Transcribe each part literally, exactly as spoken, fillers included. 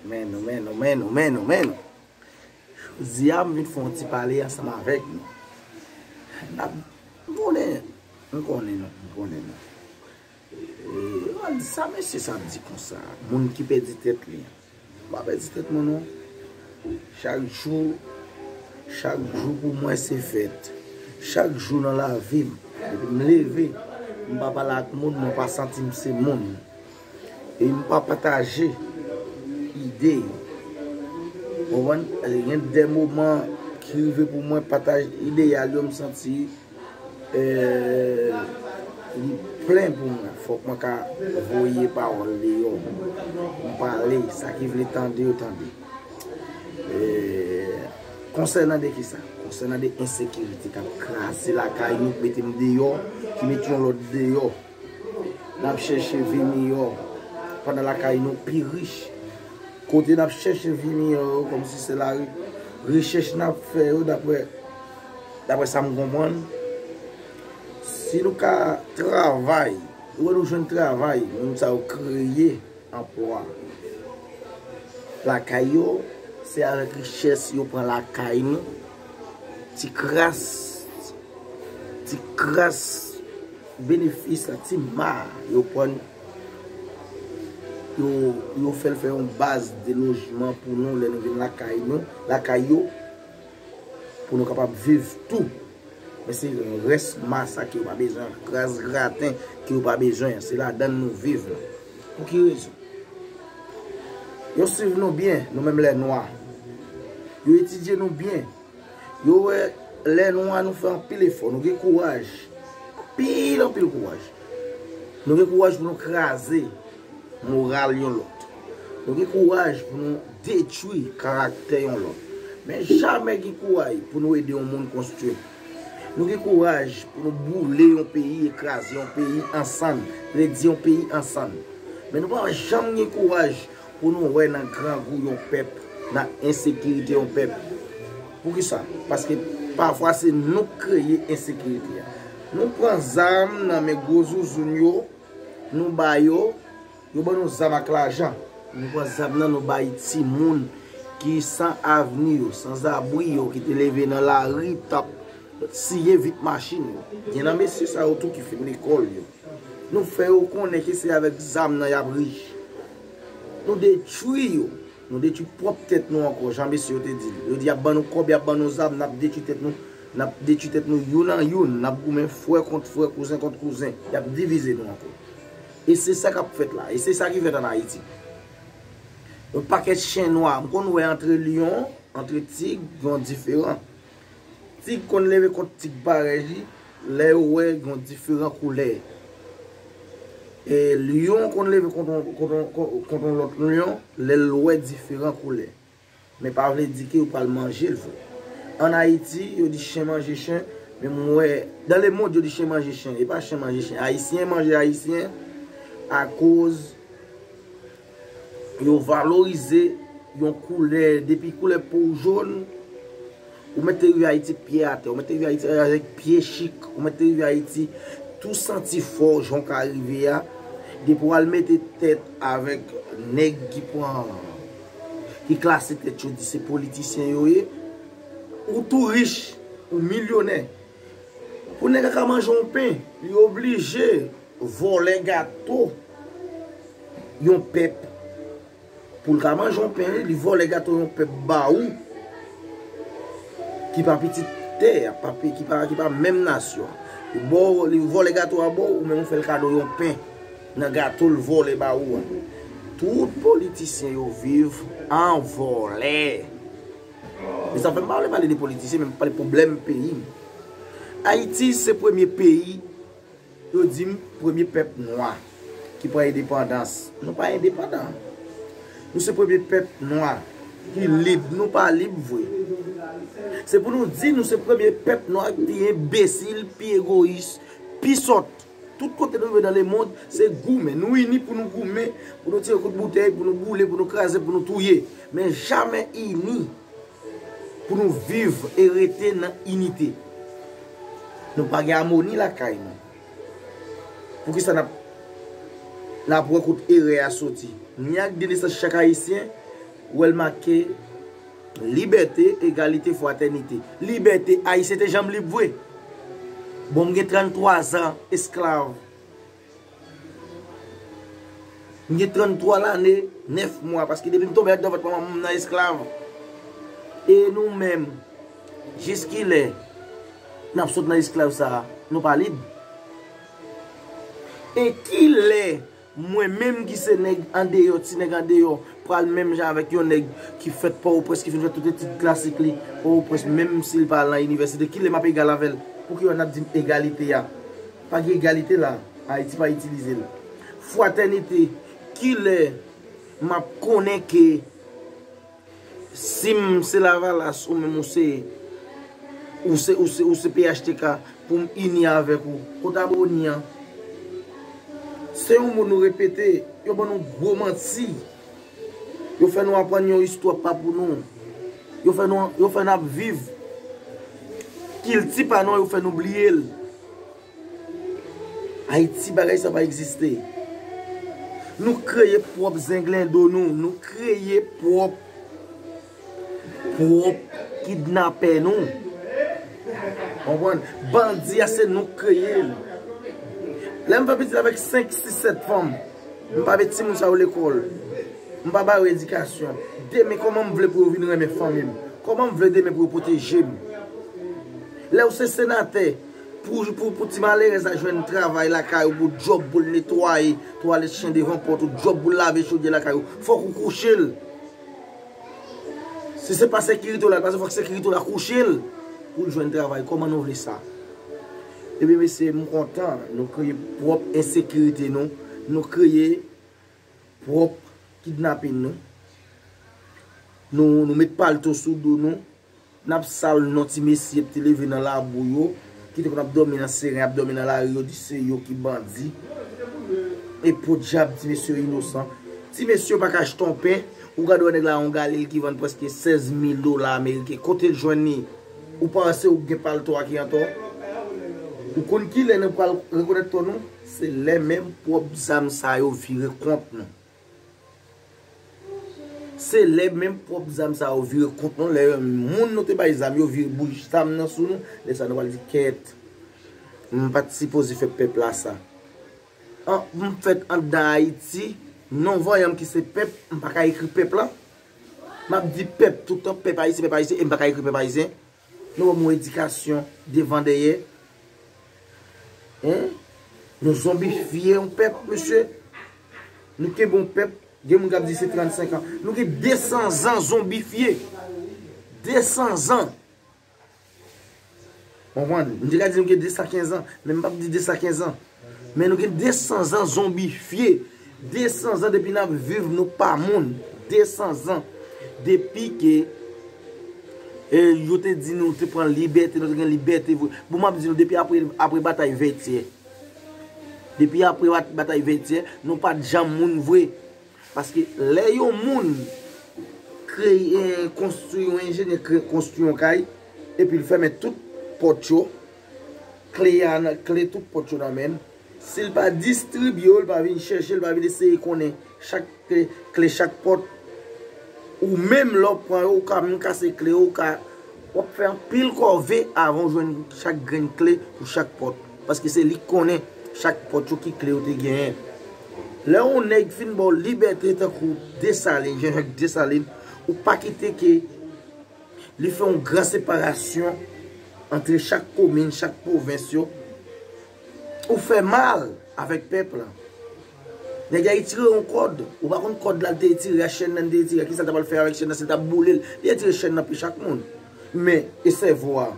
Men nou, men nou, men nou, men nou, men nou. Jodi a, m vin fè yon ti pale ansanm avèk nou. N ap, m konnen, m konnen nou, m konnen nou. E, sa mesye sa ap di konsa, moun ki pèdi tèt li an. M pa pèdi tèt mwen non. Chak jou, chak jou pou mwen se fèt. Chak jou nan lavi m, depi m leve, m pa pale ak moun, mwen pa santi m se moun. E m pa pataje ide yo. Konprann? Gen de moman ki rive pou mwen pataje ideyal yo, m santi eh, li plen pou mwen. Fòk mwen ka voye pawòl deyò. M pale, sa ki vle tande yo tande. Eh, konsènan de kisa? Konsènan de ensekirite k ap kraze lakay nou, ki mete m deyò, ki mete yon lòt deyò. N ap chèche vi miyò pandan lakay nou pi rich. Kote n ap chèche vi miyò yo, kòmsi se la ri-, rechèch n ap fè yo, daprè, daprè sa m konprann, si nou ka travay, ou wè nou jwenn travay, moun sa yo kreye anplwa lakay yo, se avèk richès yo pran lakay nou, ti kras, ti kras benefis la, ti ma yo pran, yo, yo fè l fè yon baz de lojman pou nou lè nou vin lakay nou, lakay yo, pou nou kapab viv tou. Men se rès ma sa ke yo pa bezwen, kras graten ke yo pa bezwen, se ladann nou viv la. Pou ki rezon? Yo swiv nou byen, nou menm lè nwa. Yo etidye nou byen. Yo wè lè nwa nou fè anpil efò, nou gen kouraj. Anpil, anpil kouraj. Nou gen kouraj pou nou kraze moral yon lòt. Nou gen kouraj pou nou detwi karaktè yon lòt. Men jamè gen kouraj pou nou ede yon moun konstwi. Nou gen kouraj pou nou boule yon peyi e kraze yon peyi ansanm, redi yon peyi ansanm. Men nou pa janm gen kouraj pou nou wè nan grangou yon pèp, nan ensekirite yon pèp. Poukisa? Paske pafwa se nou k kreye ensekirite a. Nou pran zam nan men gwo zouzoun yo, nou ba yo, yo ban nou zam ak lajan. Nou pran zam nan, nou bay timoun ki san avni yo, sanzabri yo, ki te leve nan lari, t ap siye vit machin yo. Gen nan mesye sa yo tou ki fin lekòl yo. Nou fè yo konnen ke se avèk zam nan y ap rich. Nou detwi yo. Nou detwi pwòp tèt nou ankò, jan mesye yo te di l. Yo di y ap ban nou kòb, y ap ban nou zam, n ap detwi tèt nou, n ap detwi tèt nou youn an youn, n ap goumen frè kont frè, kouzen kont kouzen, y ap divize nou ankò. E se sa k ap fèt la, e se sa ki fèt ann Ayiti. Yon pakèt chen nwa, m konn wè antre lyon, antre tig, gen yon diferan. Tig konn leve kont tig parèy li, lè yo wè gen yon diferan koulè. E lyon konn leve kont yon, kont yon, kont, kont yon lòt lyon, lè l wè diferan koulè. Men pa vle di ke yo pral manje l vre. Ann Ayiti, yo di chen manje chen, men mwen wè, dans le monde, yo di chen manje chen. E pa chen manje chen. Ayisyen manje Ayisyen akoz yo valorize yon koulè, depi koulè po w jòn, ou mèt te rive Ayiti pye atè, ou mèt te rive Ayiti avèk pye chik, ou mèt te rive Ayiti tou santi fò, jan w ka rive a, depi w al mete tèt avèk nèg ki pran, ki klase tèt yo di se politisyen yo ye, ou tou rich, ou milyonè. Pou nèg la ka manje yon pen, li oblije vòlè gato yon pèp. Pou l ka manje yon pen, li, li vòlè gato yon pèp ba ou, ki pa pitit tè a, pa pi-, ki pa, ki pa menm nasyon. Li ba w, li vòlè gato a ba w, ou menm ou fè l kado yon pen nan gato l vòlè ba ou a. Tout politisyen yo viv an vòlè. Men sa fè m pa vle pale de politisyen, men m pale pwoblèm peyi m. Ayiti se premye peyi, yo di m, premye pèp nwa ki pran endepandans. Nou pa endepandan. Nou se premye pèp nwa ki lib. Nou pa lib vre. Se pou nou di nou se premye pèp nwa ki pi enbesil, pi egoyis, pi sòt. Tout kote nou rive nan lemond, se goumen. Nou ini pou nou goumen, pou nou tire kout boutèy, pou nou boule, pou nou kraze, pou nou touye. Men jamè ini pou nou viv e rete nan inite. Nou pa gen amoni lakay nou. Poukisa n ap, n ap wè kote erè a soti? Ni ak de nesans chak Ayisyen, Ou wè l make libète, egalite, fratènite. Libète, Ayisyen te janm lib vre. Bon, m gen tranntwa zan esklav. M gen tranntwa lane, nèf mwa, paske depi m tonbe anndan vant manman m, m nan esklav. E nou menm, jiskilè n ap sot nan esklav sa a, nou pa lib? E kilè mwen menm ki se nèg andeyò, ti nèg andeyò, pral menm jan avèk yon nèg ki fèt Pòtoprens, ki fin fè tout etid klasik li Pòtoprens, menm si l pa al nan inivèsite, kilè m ap egal avè l? Pou ki wè n ap di m egalite a? Pa gen egalite la. Ayiti pa itilize l. Fratènite, kilè m ap konnen ke si m se Lavalas ou menm ou se ou se ou se ou se P H T K pou m ini avèk ou? Kot aboni an? Se yon mo nou repete, yo ban nou gwo manti. Yo fè nou aprann yon istwa pa pou nou. Yo fè nou yo fè n ap viv kilti pa nou, yo fè nou bliye l. Ayiti, bagay sa pa egziste. Nou kreye pwòp zenglendo nou, nou kreye pwòp pwòp kidnapè nou. Konprann? Bandi a se nou k kreye l. Lè m fè pitit avèk senk, sis, sèt fanm, m pa met timoun sa yo lekòl. M pa ba yo edikasyon. Demen, kòman m vle pou yo vin renmen fanmi m? Kòman m vle demen pou yo pwoteje m? Lè w se senatè, pou, pou, pou ti malerèz la jwenn travay lakay ou, pou djòb pou l netwaye twalèt chen devan pòt ou, djòb pou l lave chodyè lakay ou, fòk ou kouche l. Si se pa sekirite w l al pase, fòk sekirite w la kouche l pou l jwenn travay. Kòman nou vle sa? Ebyen, mesye, m kontan. Nou kreye pwòp ensekirite nou. Nou kreye pwòp kidnapin nou. Nou, nou met palto sou do nou. N ap sal non ti mesye ki te leve nan labou yo, ki te konn ap dòmi nan seren, ap dòmi nan lari yo, di se yo ki bandi. E podyab, ti mesye yo inosan. Ti mesye yo pa ka achte yon pen. Ou gade yon nèg la, yon galil ki vann prèske sèz mil dola ameriken. Kote l jwenn li? Ou panse ou gen palto a ki antò? Ou konn kilè nou pral rekonèt tò nou? Se lè menm pwòp zam sa yo vire kont nou. Se lè menm pwòp zam sa yo vire kont nou, lè moun nou te bay zam yo vire bouch zam nan sou nou, lè sa nou pral di kèt. M pa t sipoze fè pèp la sa. An, m fèt anndan Ayiti, non vanyan m ki se pèp, m pa ka ekri pèp la. M ap di pèp toutan, pèp ayisyen, pèp ayisyen, e m pa ka ekri pèp ayisyen. Nou ban m yon edikasyon devan dèyè. Hein? Nou zonbifye yon pèp, mesye. Nou kenbe yon pèp, gen moun k ap di se trannsenk an. Nou gen de san zan zonbifye. De san zan. Konprann? M te ka di nou gen de san kenz an, men m p ap di de san kenz an. Men nou gen de san zan zonbifye. De san zan depi n ap viv, nou pa moun. De san zan. Depi ke, e, yo te di nou te pran libète, nou te gen libète vre. Bon, m ap di nou, depi apre, apre batay Vètyè. Depi apre bat-, batay Vètyè, nou pa t janm moun vre. Paske lè yon moun kreye, konstwi, yon enjenyè kreye, konstwi yon kay, epi l fèmen tout pòt yo, kle a nan, kle tout pòt yo nan men l, si l pa distribye yo, l pa vin chèche, l pa vin eseye konnen chak kle, kle chak pòt, ou menm lè w pran yo, ou ka menm kase kle yo, ou ka, w ap fè anpil kòve avan w jwenn chak grenn kle pou chak pòt. Paske se li k konnen chak pòt yo ki kle yo te genyen. Lè yon nèg fin ba w libète tankou Desalin, Jean Jacques Dessalines, ou pa kite ke li fè yon gran separasyon ant chak komin, chak pwovens yo. Ou fè mal avèk pèp la. Nèg la retire yon kòd. Ou pa konn kòd la l te retire a, chèn nan l te retire a, kisa l ta pral fè avèk chèn nan, si l ta boule l, li retire chèn nan pi chak moun. Men, e sèvo a?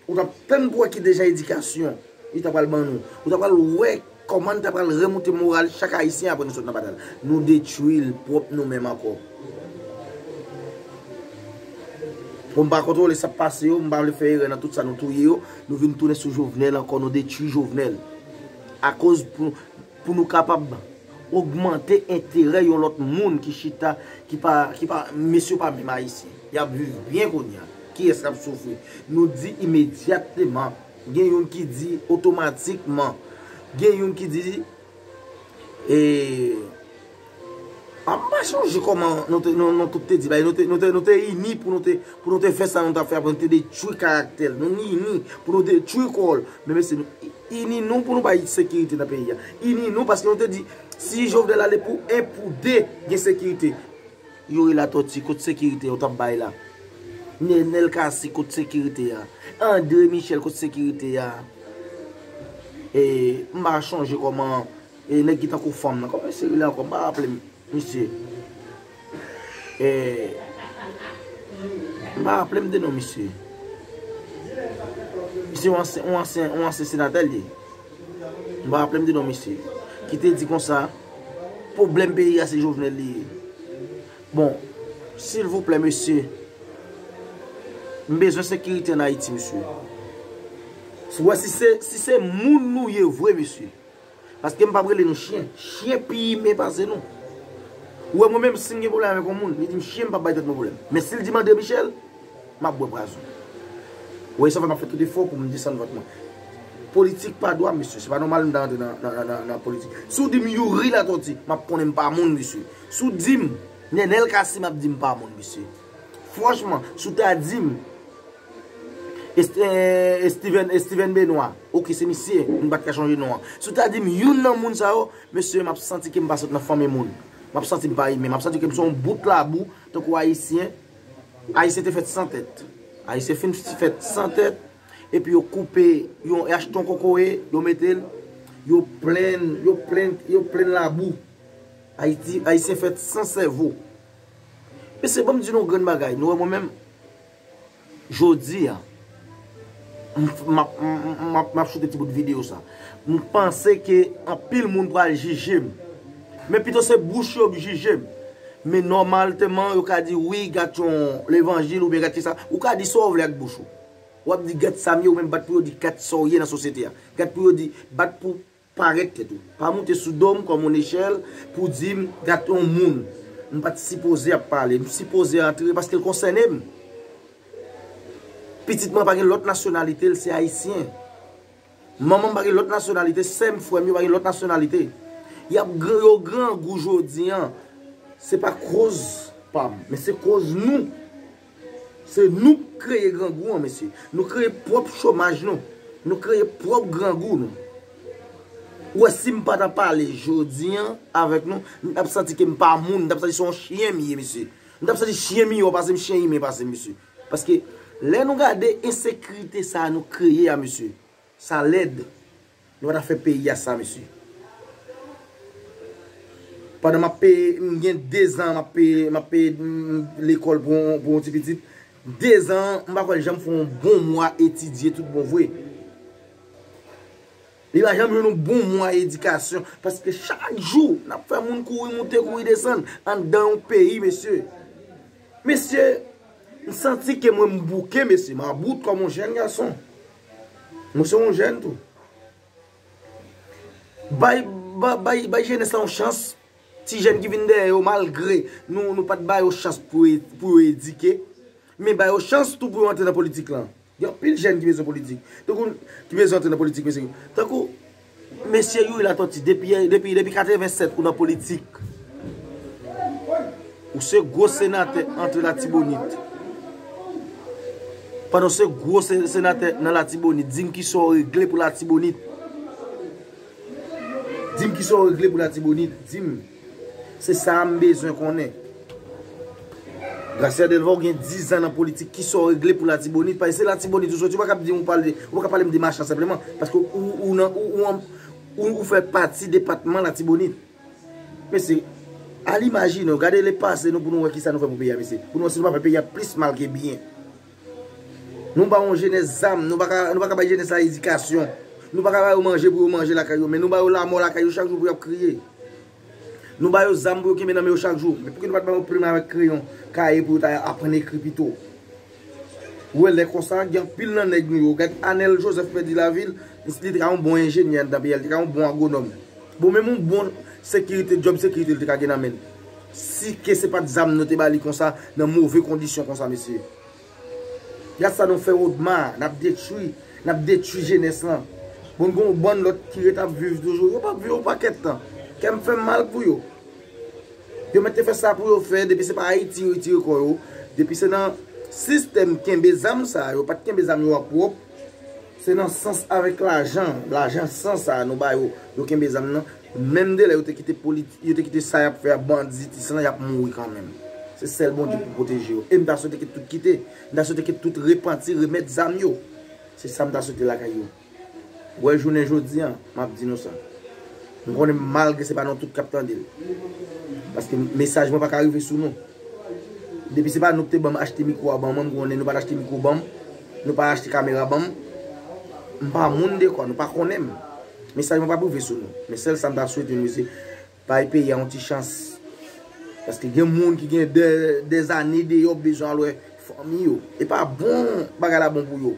Ou t ap tann pou wè ki deja edikasyon li ta pral ban nou. Ou ta pral wè kòman n ta pral remoute moral chak Ayisyen apre nou sot nan batay la. Nou detwi l pwòp nou menm ankò. Bon, m pa kontwole sa k pase yo, m pa vle fè erè nan tout sa nou touye yo. Nou vin tounen sou Jovenel ankò, nou detwi Jovenel. Akoz pou, pou nou kapab ogmante enterè yon lòt moun ki chita, ki pa, ki pa, mesye yo pa menm Ayisyen. Y ap viv byen kounye a. Kiyès k ap soufri? Nou di imedyatman. Gen youn ki di otomatikman. Gen youn ki di, e, M pa chonje kòman nou te, nou, nou tout te di, bay, nou te, nou te, nou te ini pou nou te, pou nou te fè sa nou t ap fè, pou nou te detwi karaktè l. Nou ini pou nou detwi kò l. Men mesye, nou ini nou pou nou bay sekirite nan peyi a. Ini nou paske nou te di, si Jovenel ale pou en, pou de, gen sekirite. Youri Latortue, kot sekirite yo t ap bay la? Nenel Cassy, kot sekirite a? André Michel, kot sekirite a? E, m pa chonje kòman, e, nèg ki tankou fanm nan. Kòman se rele ankò? M pa raple m, misye. E, m pa raple m de non misye. Misye yon ansyen, yon ansyen, yon ansyen senatè l ye. M pa raple m de non misye. Ki te di konsa, pwoblèm peyi a se Jovenel li ye. Bon, silvouplè, mesye, m bezwen sekirite ann Ayiti, mesye. Ou wè, si se, si se moun nou ye vre, mesye. Paske m p ap rele nou chen. Chen pi imen pase nou. Ou wè, mwen menm, si m gen pwoblèm avèk yon moun, li di m chen, m p ap bay tèt mwen pwoblèm. Men si l di m André Michel, m ap bwè pwazon. Ou wè, sa fè m ap fè tout efò pou m desann vant mwen. Politik pa dwa, mesye. Se pa nòmal m ta rantre nan, nan, nan, nan, nan politik. Si w di m Youri Latortue, m ap konnen m pa moun, mesye. Si w di m Nenel Cassy, m ap di m pa moun, mesye. Franchman, si w ta di m Est- eh, Steven, Steven Benoît, oke, se misye, m pa t ka chonje non an. Si w ta di m youn nan moun sa yo, mesye, m ap santi ke m pa sot nan fanmi moun. M ap santi m pa imen, m ap santi ke m se yon bout labou, tankou Ayisyen. Ayisyen te fèt san tèt. Ayisyen fin fèt san tèt, epi yo koupe, yo achte yon kokoye, yo mete l, yo plen, yo plen, yo plen labou. Ayiti, Ayisyen fèt san sèvo. Mesye, ban m di nou yon grenn bagay. Nou wè mwen menm, jodi a, m, m ap, m, m, m ap, m ap choute ti bout videyo sa. M panse ke anpil moun pral jije m. Men pito se bouch yo k jije m. Men nòmalman, yo ka di, wi, gad yon levanjil oubyen gad kisa. Ou ka di sa w vle ak bouch ou. W ap di, gad sa m ye, ou menm bat pou yo di, gad sa w ye nan sosyete a. Gad pou yo di, bat pou parèt tèt ou. Pa moute sou do m kòm yon nechèl pou di m, gad yon moun. M pa t sipoze ap pale. M sipoze antre paske l konsène m. Pitit mwen pa gen lòt nasyonalite, l se ayisyen. Manman m pa gen lòt nasyonalite, sè m, frè m yo pa gen lòt nasyonalite. Y ap gran, yo grangou jodi an. Se pa koz pa m, men se koz nou. Se nou k kreye grangou an, mesye. Nou kreye pwòp chomaj nou. Nou kreye pwòp grangou nou. Ou wè, si m pa ta pale jodi an avèk nou, m t ap santi ke m pa moun, m t ap santi se yon chen m ye, mesye. M t ap santi chen miyò pase m, chen imen pase m, mesye. Paske lè nou gade ensekirite sa a nou kreye a, mesye, sa lèd. Nou pa ta fè peyi a sa, mesye. Pandan m ap peye, m gen dezan, m ap peye, m ap peye, mm, lekòl pou yon, pou yon ti pitit. Dezan, m pa kwè l janm fè yon bon mwa etidye tout bon vre. Li pa janm jwenn yon bon mwa edikasyon. Paske chak jou, n ap fè moun kouri moute, kouri desann anndan yon peyi, mesye. Mesye, m santi ke mwen m bouke, mesye. M about kòm yon jèn gason. Mwen se yon jèn tou. Bay, ba- bay, bay jenès la yon chans. Ti jèn ki vin dèyè yo, malgre nou, nou pa t ba yo chans pou, e- pou yo edike, men ba yo chans tou pou yo antre nan politik lan. Gen anpil jèn ki bezwen politik. Tankou, ki bezwen antre nan politik, mesye. Tankou, mesye Youri Latortue, depi, depi, depi katreven sèt ou nan politik. Ou se gwo senatè antre Latibonit. Pandan w se gwo se- senatè nan Latibonit, di m kisa w regle pou Latibonit. Di m kisa w regle pou Latibonit. Di m. Se sa a m bezwen konnen. Gracia Delva, w gen diz an nan politik, kisa w regle pou Latibonit? Paske se Latibonit ou soti, ou pa ka ap di m, ou pale, ou pa ka pale m de Machan senpleman. Paske ou, ou nan, ou, ou, an- ou, ou fè pati depatman Latibonit. Mesye, al imajine w, gade lepase nou pou nou wè kisa nou fè pou peyi a, mesye. Pou nou wè si nou pa fè peyi a plis mal ke byen. Nou ba yon jenès zam, nou pa ka, nou pa ka bay jenès la edikasyon. Nou pa ka ba yo manje pou yo manje lakay yo, men nou ba yo lanmò lakay yo chak jou pou y ap kriye. Nou ba yo zam pou yo kenbe nan men yo chak jou. Men pouki nou pa t ba yo plim avèk kreyon, kaye pou yo ta aprann ekri pito? Ou wè, lè konsa, gen anpil nan nèg nou yo. Gad Anel Joseph pèdi lavi l, li te ka yon bon enjenyè anndan peyi a, li te ka yon bon agwonòm. Bon, menm yon bon sekirite, djòb sekirite li te ka gen nan men l. Si ke se pa t zam nou te ba li konsa, nan move kondisyon konsa, mesye. Gad sa nou fè Odma, n ap detwi, n ap detwi jenès lan. Bon, gen yon bann lòt ki ret ap viv toujou, yo p ap viv yon pakèt tan. Kè m fè m mal pou yo. Yo mèt te fè sa pou yo fè, depi se pa Ayiti yo retire kò yo, depi se nan sistèm kenbe zam sa, yo pa t kenbe zam yo a pwòp, se nan sans avèk lajan, lajan san sa nou ba yo, yo kenbe zam nan, menm de lè yo te kite politi-, yo te kite sa y ap fè a banditis lan, y ap mouri kanmenm. Se sèl Bondye pou pwoteje yo. E m ta swete ke tout kite, m ta swete ke tout repanti, remèt zam yo. Se sa m ta swete lakay yo. Wè jounen jodi a, m ap di nou sa. M konnen malgre se pa nou tout k ap tande l. Paske mesaj mwen pa ka rive sou nou. Depi se pa nou ki te ban m achte mikwo a ban mwen, m konnen nou pa t achte mikwo ban m, nou pa achte kamera ban m. M pa moun dekwa, nou pa konnen m. Mesaj mwen p ap rive sou nou. Men sèl sa m ta swete nou se bay peyi a yon ti chans. Paske gen moun ki gen dè, dèzane deyò bezwen al wè fanmi yo. E pa bon bagay la bon pou yo.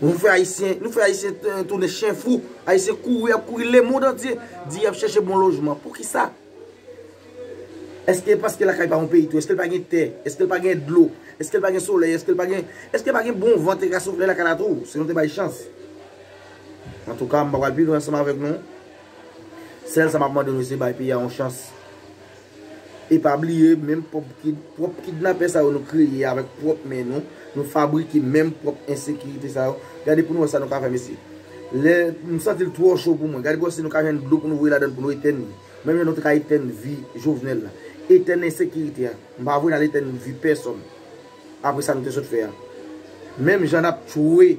Nou fè Ayisyen, nou fè Ayisyen t-, tounen chen fou. Ayisyen kouri, ap kouri lemond antye. Di y ap chèche bon lojman. Poukisa? Èske paske lakay pa yon peyi tou? Èske l pa gen tè? Èske l pa gen dlo? Èske l pa gen solèy? Èske l pa gen, èske pa gen bon van te ka soufle lakay la tou? Si nou te bay chans. Antouka, m pa pral pi lwen ansanm avèk nou. Sèl sa m ap mande nou, se bay peyi a yon chans. E pa bliye, menm pwòp kid-, pwòp kidnapè sa yo nou kreye avèk pwòp men nou, nou fabrike menm pwòp ensekirite sa yo. Gade pou nou wè sa nou ka fè, mesye. Lè m santi l twò cho pou mwen, gade pou wè si nou ka jwenn dlo pou nou voye ladan l pou nou etèn li. Menm jan nou te ka etèn vi Jovenel la. Etèn ensekirite a. M pa vle n al etèn vi pèsonn. Apre sa nou te sot fè a. Menm jan n ap tchwe,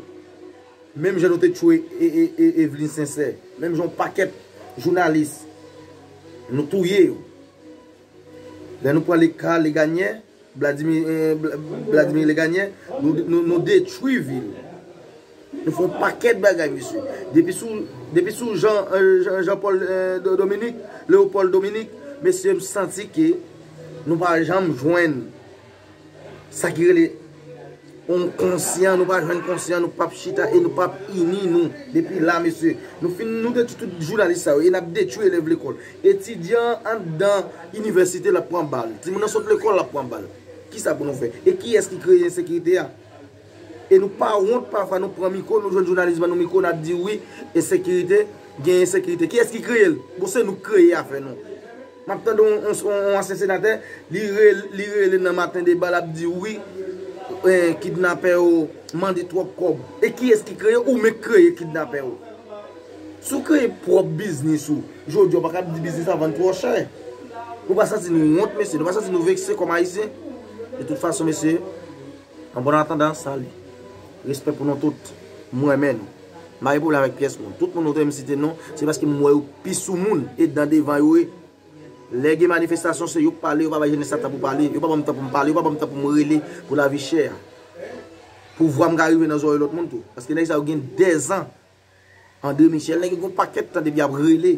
menm jan nou te tchwe e, e, e, Eveline Sincère, menm jan yon pakèt jounalis, nou touye yo. Lè nou pran le ka Leganyè, Vladimir, eh, Vla-, Vladimir Leganyè, nou, nou, nou detwi vil. Nou fè yon pakèt bagay, mesye. Depi sou, depi sou Jean, eh, Jean, Jean Paul, eh, Do-, Dominique, Léopold Dominique, mesye, m santi ke nou pa janm jwenn sa ki rele yon konsyan, nou pa jwenn konsyan, nou p ap chita e nou p ap ini nou. Depi la, mesye, nou fin, nou detwi tout jounalis sa yo e n ap detwi elèv lekòl. Etidyan anndan inivèsite l ap pran bal. Timoun nan sot lekòl l ap pran bal. Kisa pou nou fè? E kiyès ki kreye ensekirite a? E nou pa wont pafwa nou pran mikwo, nou jwenn jounalis ban nou mikwo, n ap di wi, ensekirite, gen ensekirite. Kiyès ki kreye l? Bon, se nou k kreye afè nou. M ap tande yon, yon, yon, yon ansyen senatè, li re-, li rele nan maten deba, l ap di wi, eh, kidnapè yo mande twòp kòb. E kiyès ki kreye? Ou menm k kreye kidnapè yo. Si w kreye pwòp biznis ou, jodi a w pa ka di biznis la vann twò chè. Nou pa santi nou wont, mesye, nou pa santi nou vekse kòm Ayisyen. De tout fason, mesye, an bon atandan, sali. Respè pou nou tout. M renmen nou. M pa gen pwoblèm avèk pyès moun. Tout moun nou te m site non, se paske m wè yo pi sou moun e dan devan yo ye. Lè gen manifestasyon, se yo k pale, yo pa bay jenès la tan pou pale, yo pa ban m tan pou m pale, yo pa ban m tan pou m rele pou lavi chè a. Pou vwa m ka rive nan zòrèy lòt moun tou. Paske nèg sa yo gen dèzan. André Michel, nèg yo gen yon pakèt tan depi y ap rele.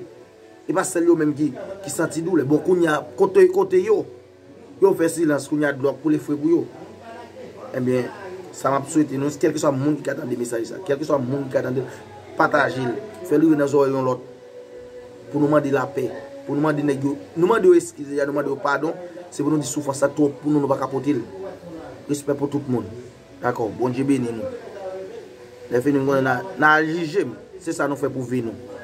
E pa sèl yo menm ki, ki santi doulè. Bon, kounye a, kote, kote yo? Yo fè silans, kounye a dlo ap koule fre pou yo. Ebyen, sa m ap swete nou, kèlkeswa moun ki ka tande mesaj sa, kèlkeswa moun ki ka tande l, pataje l, fè l rive nan zòrèy yon lòt. Pou nou mande lapè, pou nou mande nèg yo, nou mande yo eskize, nou mande yo padon, se pou nou di soufrans la twòp pou nou, nou pa ka pote l. Respè pou tout moun. Dakò, Bondye beni nou. Lè fini, m konnen n a, n a jije m. Se sa nou fè pou vi nou.